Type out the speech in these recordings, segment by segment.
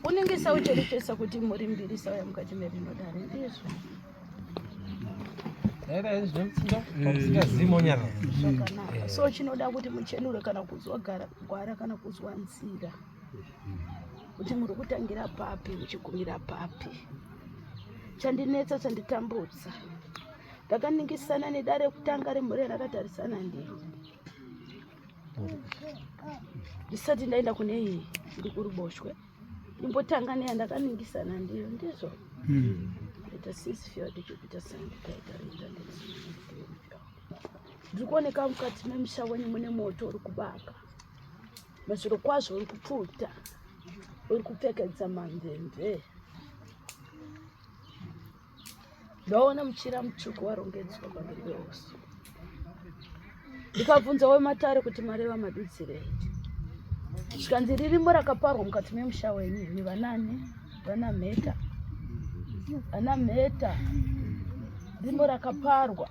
Unenge saucherechesa kuti muri mbiri sauya mukati merino dare ndizvo. Zvakanaka. So chinoda kuti muchenure kana kuzwa gwara kana kuzwa nzira kuti muri kutangira papi muchigumira papi. Chandinetsa chanditambudza ndakaningisana nedare kutanga remhuri rakatarisana ndiro ndisati ndaenda kune iyi iri kuruboshwe imbotanga neyandakaningisana ndiyo ndizvo ita sisfield jupiter sanditaita rinda ndiri kuoneka mukati memusha wenyu mune moto uri kubaka mazviro kwazvo uri kupfuta uri kupfekedza mamvemve Ndaona muchira mutsvuku warongedzwa pamberi pehosi. Ndikabvunza wematare kuti mareva madudzirei. Zvikanzi ririmo rakaparwa mukati memusha wenyu imi vanani vana mheta vana mheta rimo rakaparwa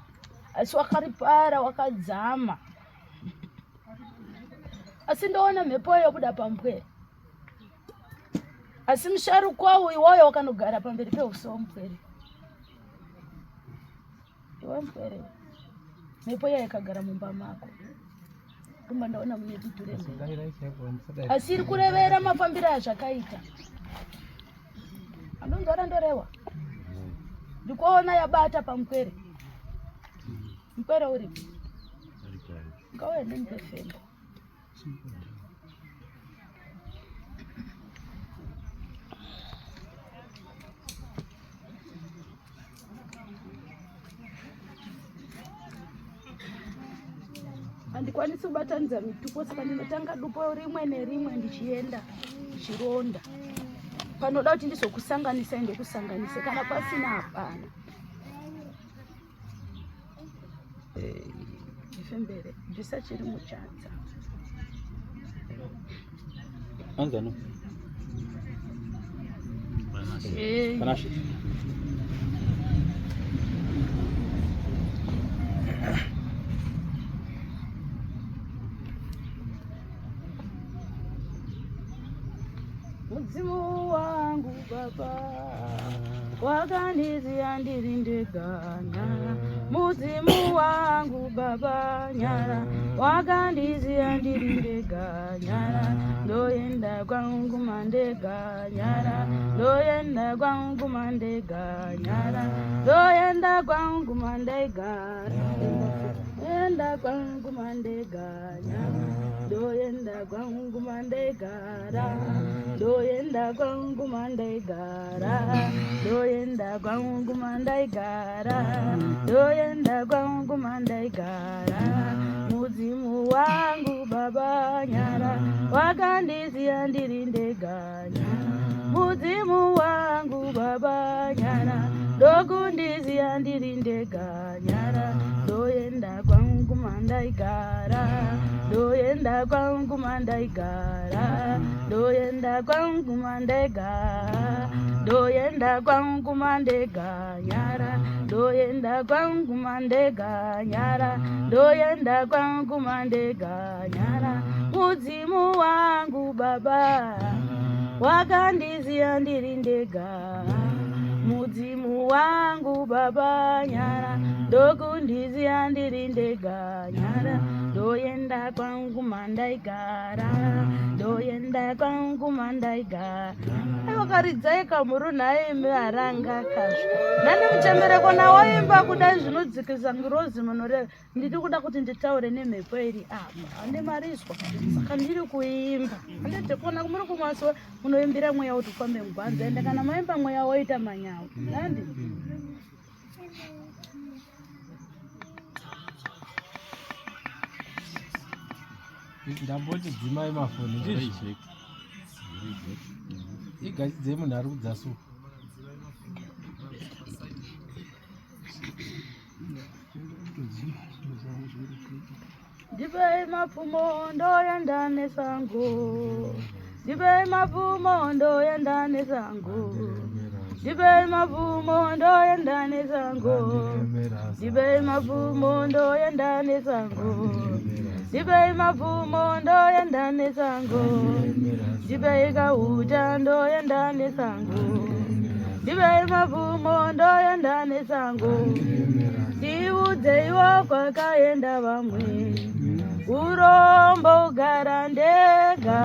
asi wakaripara wakadzama asi ndoona mhepo yobuda pambwe asi musharukwa uyu iwoyo wakanogara pamberi peuso womupwere iwe mupwere mhepo iya yakagara mumba mako kumba ndaona mune dutu remhepo asi iri kurevera mafambiro azvakaita andonzwara ndorewa ndikuona yabata pamupwere mupwere uripi ngauye ndimupe fembo Handikwanisi kubatanidza mitupo saka ndinotanga dupo rimwe nerimwe ndichienda ndichironda. Panoda kuti ndizokusanganisai ndokusanganise, kana pasina hapana. Ndifembere, bvisa chiri muchanza. Anza no. Panashe. Mudzimu wangu baba wakandiziya ndiri ndega nyara. Mudzimu wangu baba nyara wakandiziya ndiri ndega nyara. Ndoenda kwangu mandega nyara. Ndoenda kwangu mandega nyara. Ndoenda kwangu mandega. Ndoenda kwangu mandega nyara. Ndoenda kwangu mandaigara ndoenda kwangu mandaigara ndoenda kwangu mandaigara ndoenda kwangu mandaigara mudzimu wangu baba nyara wakandisiya ndiri ndega nyara mudzimu wangu baba nyara ndokundisiya ndiri ndega nyara ndoenda kwangu mandaigara ndoenda kwangu mandaigara ndoenda kwangu mandaigara ndoenda kwangu mandega nyara ndoenda kwangu mandega nyara ndoenda kwangu mandega nyara mudzimu wangu baba wakandiziya ndiri ndega mudzimu wangu baba nyara ndokundiziya ndiri ndega nyara ndoenda kwangu mandaigara ndoenda kwangu mandaigara wakaridzai kamuru nhai imi varanga kazvo nani muchembereko nawaimba kudai zvinodzikisa ngirozi munoreva ndiri kuda kuti nditaure nemhepo iri apa ane marizwa saka ndiri kuimba handiti kuona muri kumaso munoimbira mweya kuti ufambe mugwanza ende kana maimba mweya woita manyawo handi. Ndamboti dzimai mafoni ndizvo. Igachidzei munhu ari kudzasu. Ndipei mapfumo ndoenda nesango. Ndipei mapfumo ndoenda nesango. Ndipei mapfumo ndoenda nesango. Ndipei mapfumo ndoenda nesango. Ndipei mapfumo ndoenda nesango. Ndipei kauta ndoenda nesango. Ndipei mapfumo ndoenda nesango. Ndiudzeiwo kwakaenda vamwe. Urombo gara ndega.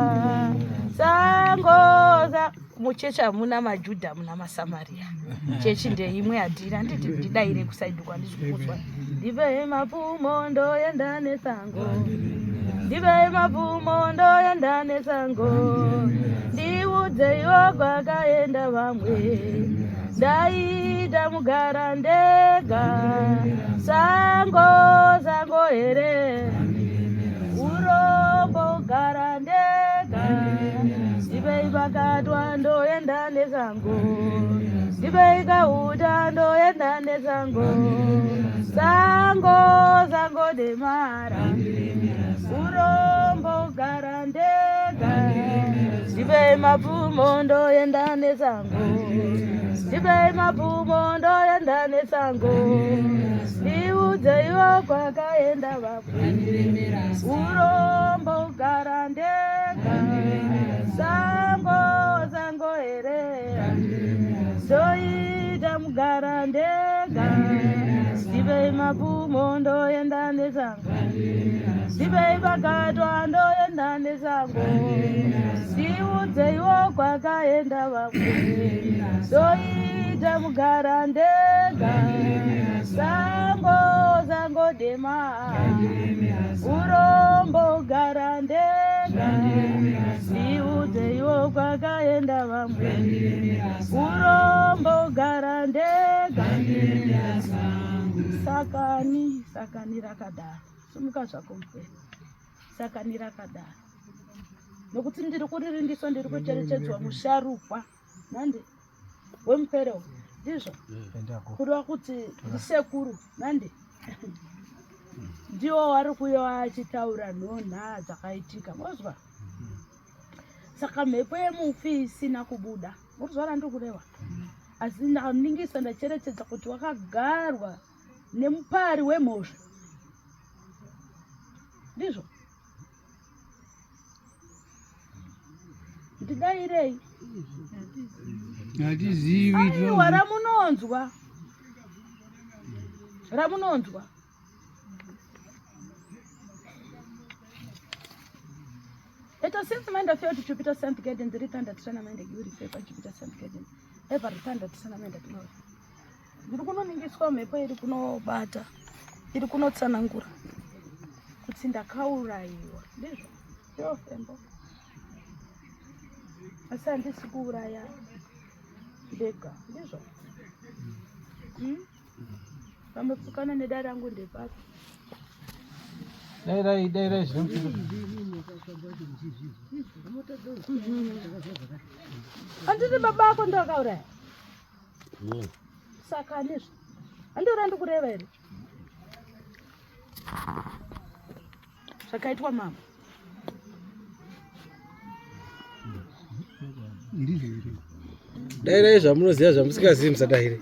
Sango za muchechi hamuna majudha hamuna masamaria chechi ndeimwe handira handiti ndidaire kusaidi kwandisi kuzwa ndipei mapfumo ndoenda nesango ndipei mapfumo ndoenda nesango ndiudzeiwo kwakaenda vamwe ndaita mugara ndega sango sango here urombo gara ndega ndipei bakatwa ndoenda nesango ndipei kauta ndoenda nesango sango sango demara urombo gara ndega ndipei mapfumo ndoenda nesango ndipei mapfumo ndoenda nesango ndiudzeiwo kwakaenda vamwe urombo gara ndega sango sango here ndoita mugara ndega ndipei mapfumo ndoenda nesango ndipei bakatwa ndoenda nesango ndiudzeiwo kwakaenda vamwe ndoita mugara ndega sango sango dema urombo gara ndega ndiudzeiwo kwakaenda vamwe urombo gara ndega sakani sakani rakadaro sumuka zvako mupere sakani rakadaro nokuti ndiri kuriringiswa ndiri kucherechedzwa musharukwa nandi wemupere uyu ndizvo kureva kuti ndisekuru nandi ndiwo wari kuyo achitaura nhonha dzakaitika mozwa saka mhepo yemufi isina kubuda murikuzwa randiri kureva asi ndaningisa ndacherechedza kuti wakagarwa nemupari wemhosva ndizvo ndidairei hatizivi aiwa ramunonzwa ramunonzwa Eto since manda feo to Jupiter Saint Gardens ritanda tisana manda giuri pepa Jupiter Saint Gardens ever ritanda tisana manda glory ndiri kunoningiswa mhepo iri kunobata iri kunotsanangura kuti ndakaurayiwa ndizvo yofembo asi handisi kuuraya ndega ndizvo hmm? Pamepfukana nedare rangu ndepapi? Dairai dairai zvino Handiti baba ako ndo akauraya. Saka anizvo. Handiura ndikureva here? Zvakaitwa mama. Dairai zvamunoziva zvamusingazivi musadaire.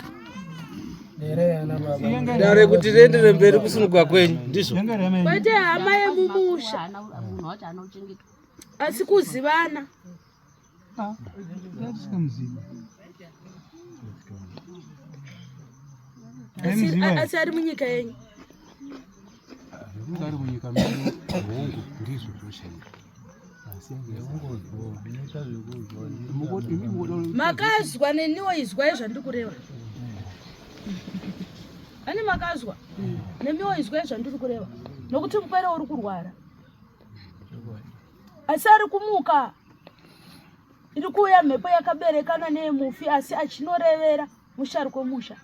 Dare kuti riendere mberi kusunugwa kwenyu ndizvo. Kwete hama yemumusha. Asi kuzivana. Asi ari munyika yenyu. Ari munyika medu hongu ndizvo zvoshaika. Makazwa neniwo izwai zvandiri kureva. Ani makazwa nemiwo izwai zvandiri kureva nokuti mupere uri kurwara asi ari kumuka iri kuuya mhepo yakaberekana neyemufi asi achinorevera musharuko musha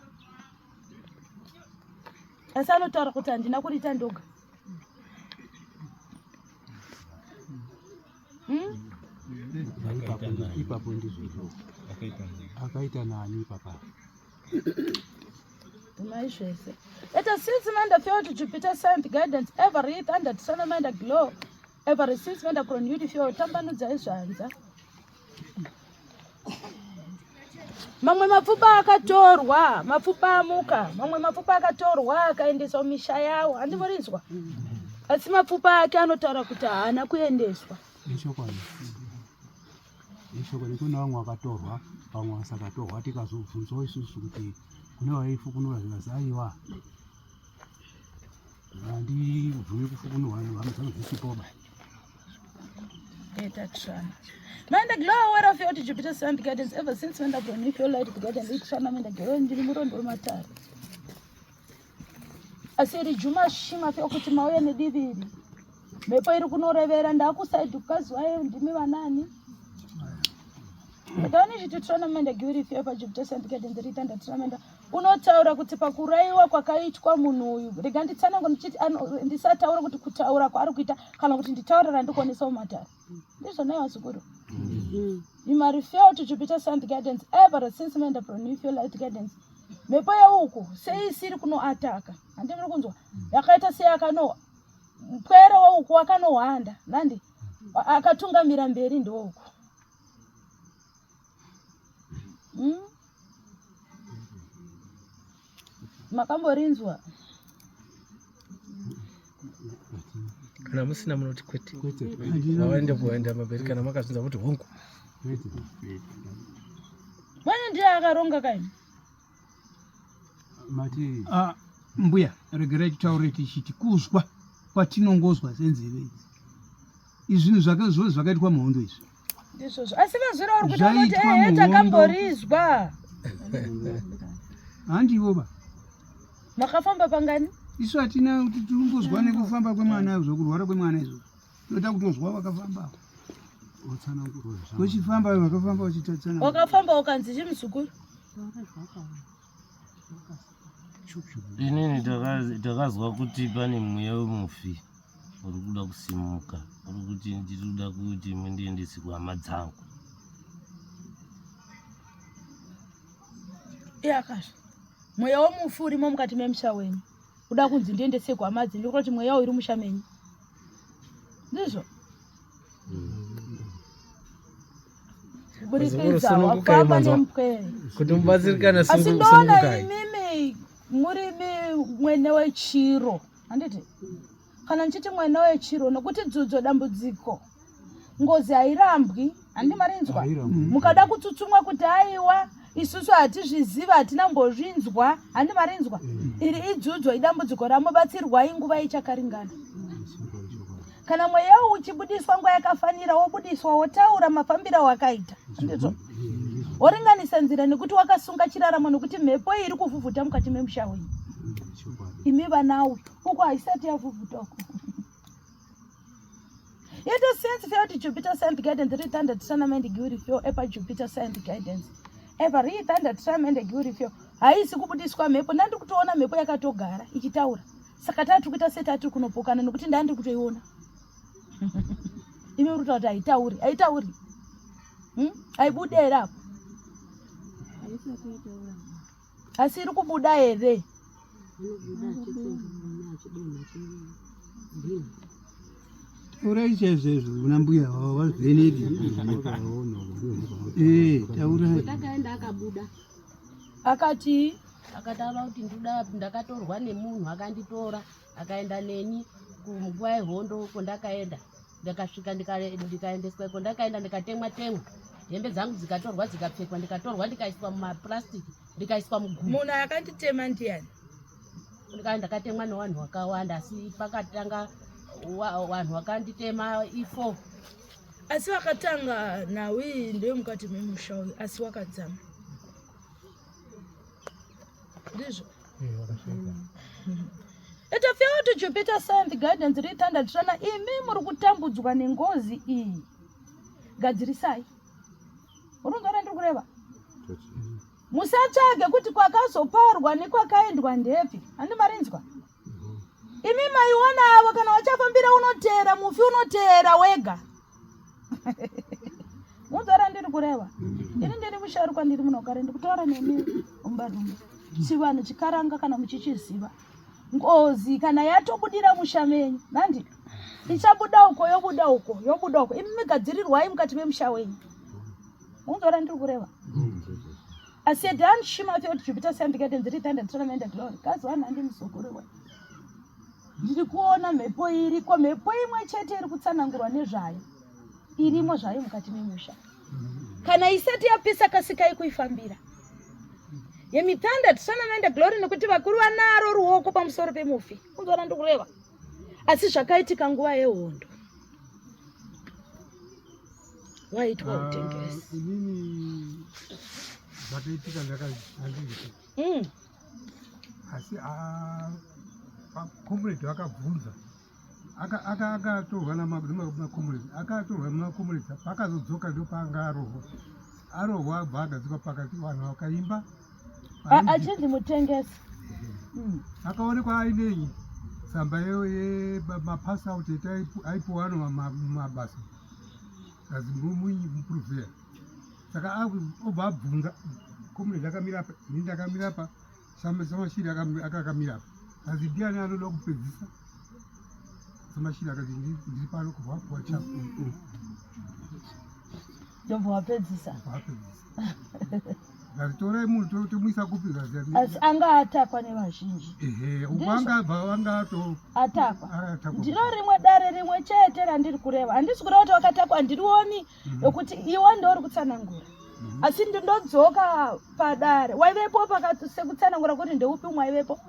asi anotaura kuti handina kuriita ndoga. Ipapo ndizvo izvozvo. Akaita nani ipapa? Maizvese. Eta since manda feel to Jupiter sent guidance every thunder tisana manda glow every since manda pronudi feel tambanudzai zvanza. Mamwe mapfupa akatorwa, mapfupa amuka, mamwe mapfupa akatorwa akaendeswa mumisha yawo, handimborinzwa. Asi mapfupa ake anotaura kuti haana kuendeswa. Ichokwadi. Ichokwadi kune vamwe vakatorwa, vamwe vasakatorwa tikazobvunzwa isusu kuti kune vaifukunura zvikanzi aiwa. Handibvumi kufukunurwa hama dzangu dzisipoba. Eta trana. Manda glow where of your Jupiter sun guidance ever since when the if your light the guidance trana manda glow ndiri murondo wematare. Asi iri juma shima fyo kuti mauya nedivi iri. Mhepo iri kunorevera ndakusaidi kukaziwa ndimi vanani. Ndani chiti manda giwiri fyo pa Jupiter sun guidance rita ndatrana unotaura kuti pakuraiwa kwakaitwa munhu uyu rega nditsanango ndichiti ndisataura kuti kutaura kwaari kuita kana kuti nditaure randikuonesa mumatare ndizvo naye vazukuru you must refer to Jupiter Sun guidance ever since menda pronifio light guidance mhepo yeuku sei isiri kunoataka handi muri kunzwa yakaita seyakano pwere weuku wakanohwanda nandi akatungamira mberi ndouku Makamborinzwa? Kana musina munoti kwete. Waende kuenda mamberi kana makazvinza kuti hongu. Mwana ndiye akaronga kaini. Mati ah, mbuya regerai titaure tichiti kuzwa kwatinongozwa senzeve idzi izvinhu zvake zvose zvakaitwa muhondo izvi ndizvozvo asi vazvira uri kuita unoti ehe takamborizwa handivo ba makafamba pangani isu hatina kuti tirungozwa nekufamba kwemwana zvokurwara kwemwana izvo tinoda kutozwa vakafamba vachifamba vakafamba vachitatsana wakafamba ukanzi chimuzukuru Inini takazwa kuti pane mweya wemufi uri kuda kusimuka, uri kuti ndiri kuda kuti mundiendese kuhama dzangu. Iyakazve mweya wemufi urimo mukati memusha wenyu kuda kunzi ndiendese kuhama dzenyu kuti mweya uri musha menyu ndizvo kuburikidza wafamba nemupwere kuti mubatsirikane asi ndoona imimi murimi mwene wechiro handiti kana ndichiti mwene wechiro nokuti dzudzo dambudziko ngozi hairambwi handi marinzwa mukada kutsutsumwa kuti aiwa isusu hatizviziva hatina mbozvinzwa handi marinzwa iri idzudzo idambudziko ramubatsirwai nguva ichakaringana kana mweya uchibudiswa nguva yakafanira wobudiswa wotaura mafambiro wakaita ndizvo woringanisa nzira nekuti wakasunga chiraramo nekuti mhepo iyi iri kuvhuvhuta mukati memusha wenyu imi vanawo uko haisati yavhuvhuta uko It is since felt Jupiter sent guidance returned tournament giuri fyo epa Jupiter sent guidance ever returned tournament giuri fyo haisi kubudiswa mhepo ndandiri kutoona mhepo yakatogara ichitaura saka tati kuita setati kunopokana nokuti ndandiri kutoiona imi uri kutaura kuti haitauri haitauri Haibude here apo asi iri kubuda here taurai chaizvo izvo kuna mbuya vavo vavheneki eh, taurai takaenda akabuda akati akataura kuti ndoda ndakatorwa nemunhu akanditora akaenda neni kunguva yehondo kwandakaenda ndakasvika ndikaendeswa iko ndakaenda ndikatemwa temwa hembe dzangu dzikatorwa dzikapfekwa ndikatorwa ndikaiswa mumaplastic ndikaiswa mugumu munhu akanditema ndiyani ndakatemwa nevanhu vakawanda asi pakatanga vanhu vakanditema ifo asi vakatanga nhau iyi ndeyemukati memusha uyu asi wakadzama ndizvo Itafia to Jupiter Science Guidance Ritanda Trana imi muri kutambudzwa nengozi iyi gadzirisai urunzwa ndiri kureva musatsvage kuti kwakazoparwa nekwakaendwa ndepi handi marinzwa imi maiona avo kana wachafambira unoteera mufi unoteera wega Munzwa randiri kureva? Ini ndiri musharukwa ndiri munogara ndikutaura nemi umbarume. Chivanhu chikaranga kana muchichiziva. Ngozi kana yatobudira musha menyu, nandi ichabuda uko yobuda uko yobuda uko. Imi migadzirirwai mukati memusha wenyu. Munzwa randiri kureva? Asi Dan Shima Field Jupiter Sandgate and 300 Tournament Glory. Kazi wanhu andi muzukuru we. Ndiri kuona mhepo iriko, mhepo imwe chete iri kutsanangurwa nezvayo. Irimo zvayo mukati memusha. Kana isati yapisa kasikai kuifambira. Yemitanda Tournament Glory nekuti vakuru vanaro ruoko pamusoro pemufi. Unzwa ndikureva. Asi zvakaitika nguva yehondo. Waitwa ah, utengesi. Inini zvakaitika ndakazviita. Asi ah, comrade vakabvunza akatorwa namakomrades akatorwa nemakomrades paakazodzoka ndopaanga arohwa arohwa abva agadzikwa pakati vanhu vakaimba achinzi mutengesi Akaonekwa ainei tsamba yemapass out aipuwa ano mumabasa azi mupuruvheya saka obva abvunza comrade akamira apa ini ndakamira apa samashiri akakamira apa azi ndiani anoda kupedzisa samashiri akati ndiri pano kubva wapuwa chako ndobva wapedzisa wapedzisa Torai munhu tomuisa kupi asi anga atakwa nevazhinji ehe uko anga abva anga ato atakwa ndiro rimwe dare rimwe chete randiri kureva handisi kureva kuti wakatakwa handirioni mhm. yokuti iwe ndouri kutsanangura mhm. asi ndinodzoka padare waivepo sekutsanangura kuti ndeupi umwe aivepo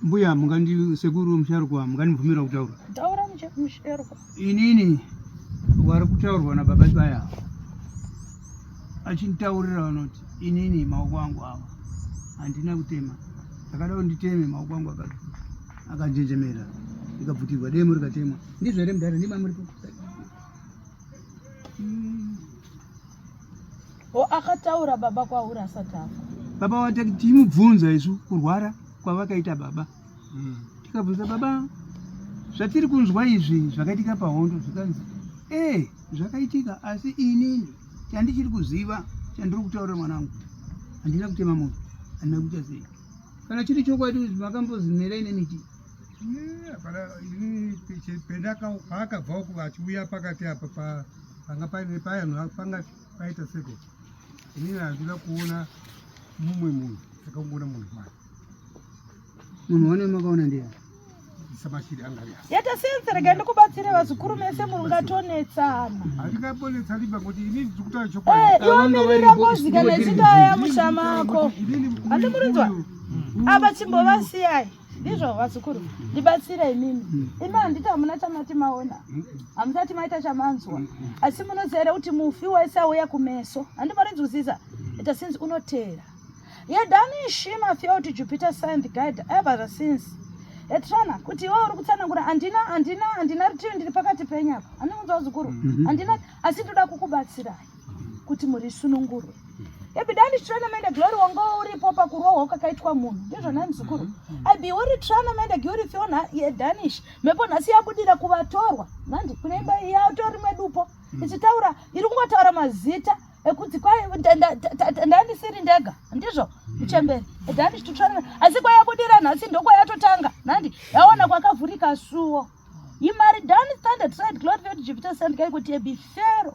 Mbuya mungandi sekuru musharukwa mungandibvumira kutaura? Taura musharukwa. Inini wari kutaurwa nababa vaya achinditaurira vanoti inini maoko angu awa handina kutema ndakada kuti nditeme maoko angu akanjenjemera ndikabvutirwa demo rikatemwa ndizvo here mudhara ndima muripo O akataura baba kwauri asati afa. Baba wati timubvunza isu kurwara kwavakaita baba. Tikabvunza baba zvatiri kunzwa izvi zvakaitika pahondo zvikanzi eh zvakaitika asi inini chandichiri kuziva chandiri kutaurira mwanangu handina kutema munhu handina kuita sei kana chiri chokwadi makambozimerai nemiti paakabva uku achiuya pakati apa panga paine payanhu panga paita seko inini handina kuona mumwe munhu takangoona munhu wani munhu wane makaona ndiani samashiri angari yata sense rega ndikubatsire vazukuru mese mungatonetsana handingabonetsani ba kuti inini ndiri kutaura chokwadi eh, iwe mirira ngozi kana ichinge aya musha mako handimurinzwa apa chimbovasiyai ndizvo vazukuru ndibatsire imimi hmm. imi handiti hamuna chamati maona hmm. hamusati maita chamanzwa hmm. asi munoziva here kuti mufi wese auya kumeso handimarinzwisisa ita since unoteera yedani shima fioti jupiter sign the guide ever since etrana kuti iwe uri kutsanangura handina handina handina rutivi ndiri pakati penyu apa handimunzwa vazukuru handina asi ndoda kukubatsirai kuti muri sunungurwe ebidani trana mende glory wanga uripo pakurohwa kwakaitwa munhu ndizvo nhai muzukuru abi uri trana mende glory fiona yedanish mhepo nhasi yabudira kuvatorwa nandi kune imba yatori mwedupo ichitaura iri kungotaura mazita ekuti kwai ndandisiri ndega ndizvo muchembere danish tutrana asi kwayabudira nhasi ndokwayatotanga nandi yaona kwakavhurika suwo imari dani standard side glory to Jupiter send kai kuti ebifero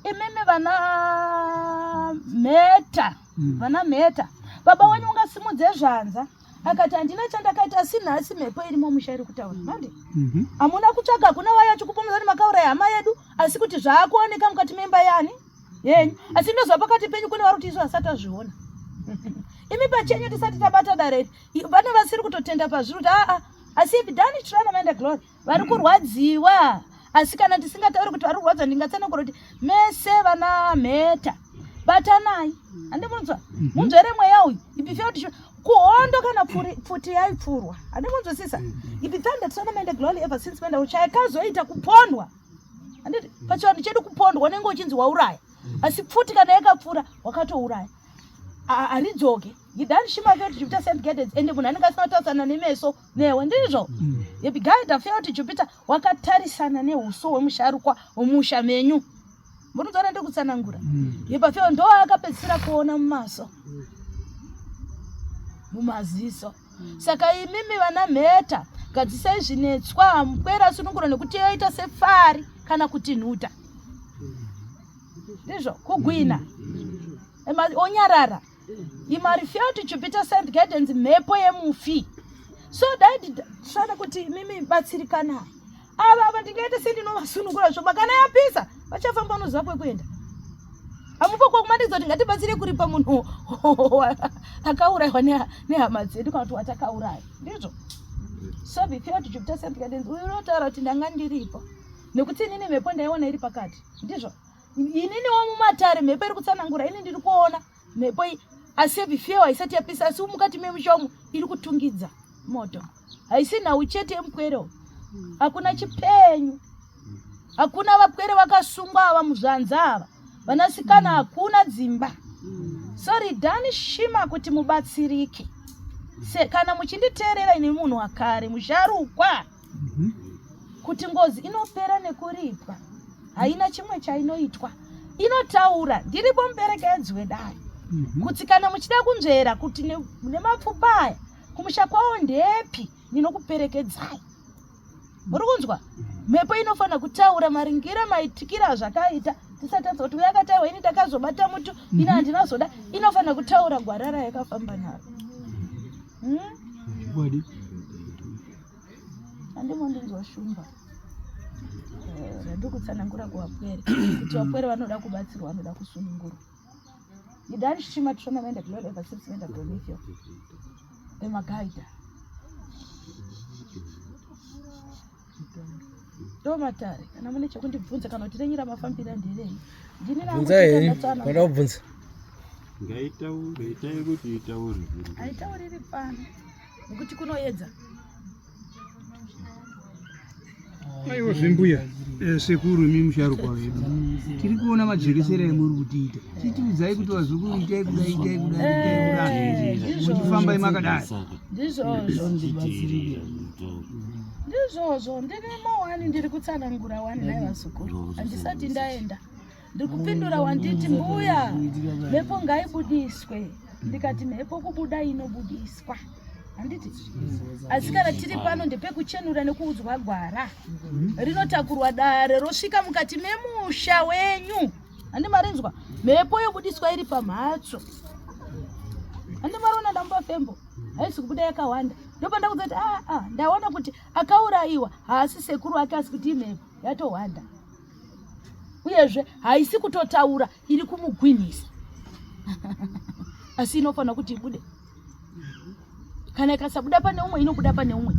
imimi vana mheta mm. vana mheta baba wenyu ungasimudze zvanza akati handina chandakaita asi nhasi mhepo irimo musha iri kutaura mandi mhm. hamuna mm -hmm. kutsvaga kuna vaya vachikupomedza kuti makauraya hama yedu asi kuti zvaakuoneka mukati memba yani yenyu asi ndozva pakati penyu kune vari kuti isu asati azviona imi pachenyu tisati tabata dare vane vasiri kutotenda pazviri kuti aa asi if dani trana maenda glory vari kurwadziwa asi kana tisingatauri kuti vari kurwadziwa ndingatsanangura kuti mese vana mheta batanai handimunzwa mhm. munzwere mweya uyu ibifeoti kuhondo kana pfuti yaipfurwa handimunzwisisa mhm. ibithanda trana maenda glory ever since maenda uchayakazoita kupondwa handiti pachivanhu chedu kupondwa unenge uchinzi wauraya. Asi pfuti kana yakapfura wakatouraya. Haridzoke. Gidani shima failed Jupiter sent guidance ende munhu anenge asina kutarisana nemeso newe ndizvo. Guide failed Jupiter wakatarisana neuso hwemusharukwa wemusha menyu. Munozoona ndiri kutsanangura. Yepafeo ndo akapedzisira kuona mumaso. Mumaziso. Saka imimi vana mheta gadzisai zvinetswa mupwere sununguro nekuti yoita sefari kana kuti nhuta. Ndizvo kugwina. Onyarara. Imari failed Jupiter sent guidance mhepo yemufi. So dai tishanda kuti imimi batsirikana. Ava ava ndingaite sendinovasunungura zvoba kana yapisa vachafamba vanoziva kwekuenda. Hamupo kwakumanikidza kuti ngatibatsire kuripa munhu akaurayiwa nehama dzedu kana kuti watakauraya. Ndizvo. So be fair to Jupiter sent guidance. Uyu unotaura kuti ndanga ndiripo. Nekuti inini mhepo ndaiona iri pakati. Ndizvo. Ininiwo mumatare mhepo iri kutsanangura ini ndiri kuona mhepo iyi asi before haisati yapisa asi mukati memusha umu iri kutungidza moto. Haisi nhau chete yemupwere. Hakuna chipenyu. Hakuna vapwere vakasungwa ava muzvanza ava. Vanasikana hakuna dzimba. Sorry dani shima kuti mubatsirike. Se, kana muchinditeerera ini munhu wakare musharukwa kuti ngozi inopera nekuripwa haina chimwe chainoitwa inotaura ndiripo muperekedzi wedare kuti kana muchida kunzvera kuti nemapfupa aya kumusha kwawo ndepi ndinokuperekedzai. Muri kunzwa? Mhepo inofanira kutaura maringira maitikira azvakaita tisatadza kuti uyo akataurwa ini ndakazobata mutu ini handinazoda inofanira kutaura gwara rayakafamba naro. Handimondinzwa shumba. Ndiri kutsanangura kuvapwere kuti vapwere vanoda kubatsirwa vanoda kusunungurwa. Idani shima tishona vaenda glory ever since vaenda Prometheo. Emagaida. Ndo matare kana mune chekundibvunza kana kuti renyu ramafambira nderei. Ndini Bvunza henyu, vanoda kubvunza. Ngaitaure, itai kuti itaure. Haitauriri pano nekuti kunoedza. Aiwa zvimbuya sekuru imi musharukwa wedu tiri kuona majekesera emuri kutiita chitiudzai kuti vazukuru itai kudai itai kudai itai kudai muchifambai makadai. Ndizvozvo. Ndizvozvo ndirimo wani ndiri kutsanangura wani nai vazukuru handisati ndaenda. Ndiri kupindura wanditi mbuya mhepo ngaibudiswe ndikati mhepo kubuda inobudiswa handiti asi kana tiri pano ndepekuchenura nekuudzwa gwara rinotakurwa dare rosvika mukati memusha wenyu handi marinzwa mhepo yobudiswa iri pamhatso handi mariona ndamupa fembo haisi kubuda yakawanda ndopandakudza kuti aa ndaona kuti akaurayiwa haasi sekuru ake asi kuti imhepo yatowanda uyezve haisi kutotaura iri kumugwinhisa asi inofanira kuti ibude kana ikasabuda pane umwe inobuda pane umwe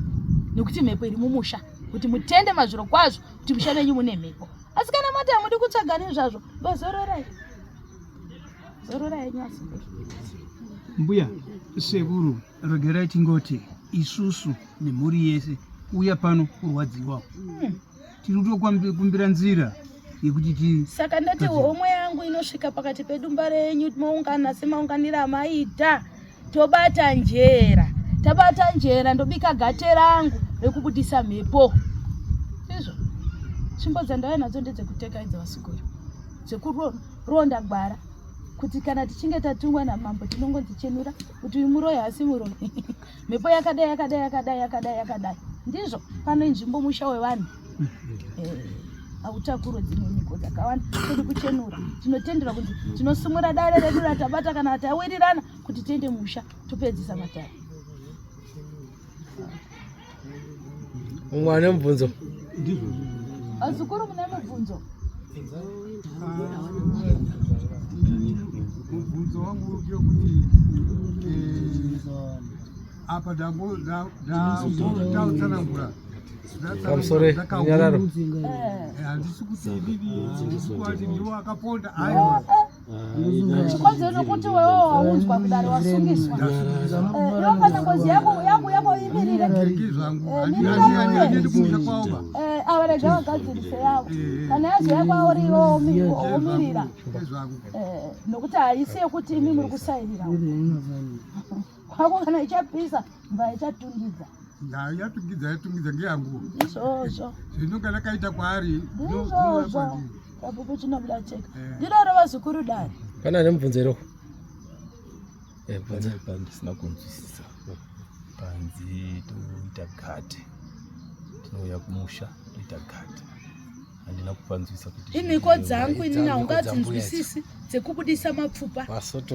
nekuti mhepo iri mumusha kuti mutende mazviro kwazvo kuti musha menyu mune mhepo asi kana mati hamudi kutsvaga nezvazvo bozororai zororai nyasi. Mbuya sekuru regerai tingoti isusu nemhuri yese kuuya pano kurwadziwa. Tiri kutokumbira nzira yekuti ti Saka ndati homwe yangu inosvika pakati pedumba renyu moungana semaunganiro amaita tobata njera tabata njera ndobika gate rangu rekubudisa mhepo izvo tsvimbo dzandauya nadzo ndedzekuteka idzi vasukuru dzekuronda gwara kuti kana tichinge tatungwa namambo tinongonzi chenura kuti uyu muroyi haasi muroyi mhepo yakadai yakadai yakadai yakadai yakadai ndizvo pano inzvimbo musha wevanhu hautakurwe dzimwe nyiko dzakawanda todi kuchenura tinotendera kuti tinosumura dare redu ratabata kana tawirirana kuti tiende musha topedzisa matare. Mumwe ane mubvunzo? Vazukuru mune mubvunzo? Mubvunzo wangu ndewekuti apa ndangotautsanangura Pamusoro nyararo. Handisi kuti inini handisi kuti ndiwo akaponda aiwa. Chikonzero chokuti wewe waunzwa kudare wasungiswa. Iwe kana ngozi yako yangu yako imirire. Zvangu Mirira handiendi kumusha kwawo ba. Ava rega vagadzirise yavo. Kana yazouya kwauri iwe womirira. Nokuti haisi yekuti imi muri kusairira. Kwako kana ichapisa mva ichatungidza. Yatungidza yatungidza ngeyangu. Izvozvo. Zvinonga ndakaita kwaari. Izvozvo. Chapupu chinobuda chega. Ndinoro vazukuru dare. Pana ane mubvunzo here? Eh, bvunza. Pandisina kunzwisisa. Panzi toita gate. Tinouya kumusha toita gate. Handina kupanzwisa kuti imhiko dzangu inini haungadzinzwisisi dzekubudisa mapfupa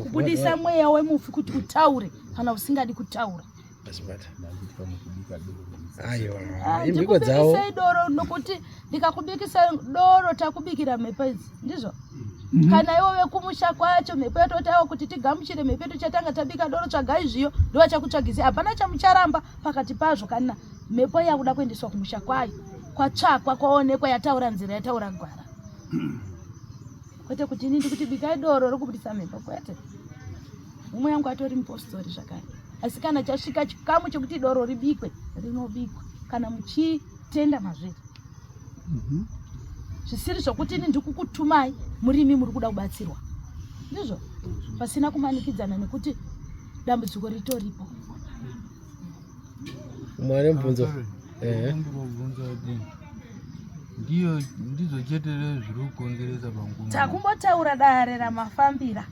kubudisa mweya wemufi kuti utaure kana usingadi kutaura. Aiwa, imhiko dzavo. Ndikubikisei doro nokuti ndikakubikisai doro takubikira mhepo idzi ndizvo kana ivo vekumusha kwacho mhepo yatotawa kuti tigamuchire mhepo yedu chatanga tabika doro tsvagai zviyo ndovachakutsvagisi hapana chamucharamba pakati pazvo kana mhepo yakuda kuendeswa kumusha kwayo kwatsvakwa kwaonekwa yataura nzira yataura gwara kwete kuti ini ndikuti bikai doro rokubudisa mhepo kwete mumwe yangu atori mupostori zvakare asi kana chasvika chikamu chekuti doro ribikwe rinobikwa kana muchitenda mazviri zvisiri zvokuti ini ndikukutumai murimi muri kuda kubatsirwa ndizvo pasina kumanikidzana nekuti dambudziko ritoripo. Umwe ane mubvunzo? Ehe. Ndinobvunza kuti ndiyo ndizo chete zviri kukonzeresa panguva. Takumbotaura dare ramafambira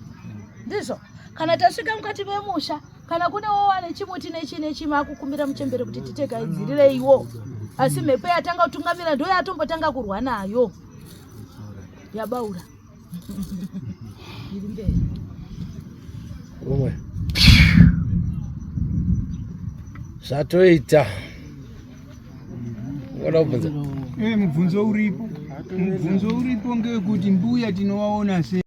ndizvo kana tasvika mukati memusha kana kune wowane chimuti nechi nechi makukumbira muchembere kuti titegaidzirireiwo asi mhepo yatanga kutungamira ndo yatombotanga kurwa nayo yabaura iri mberi. Umwe. Zvatoita. Unoda kubvunza? Mubvunzo uripo, mubvunzo uripo ngewekuti mbuya tinowaona sei?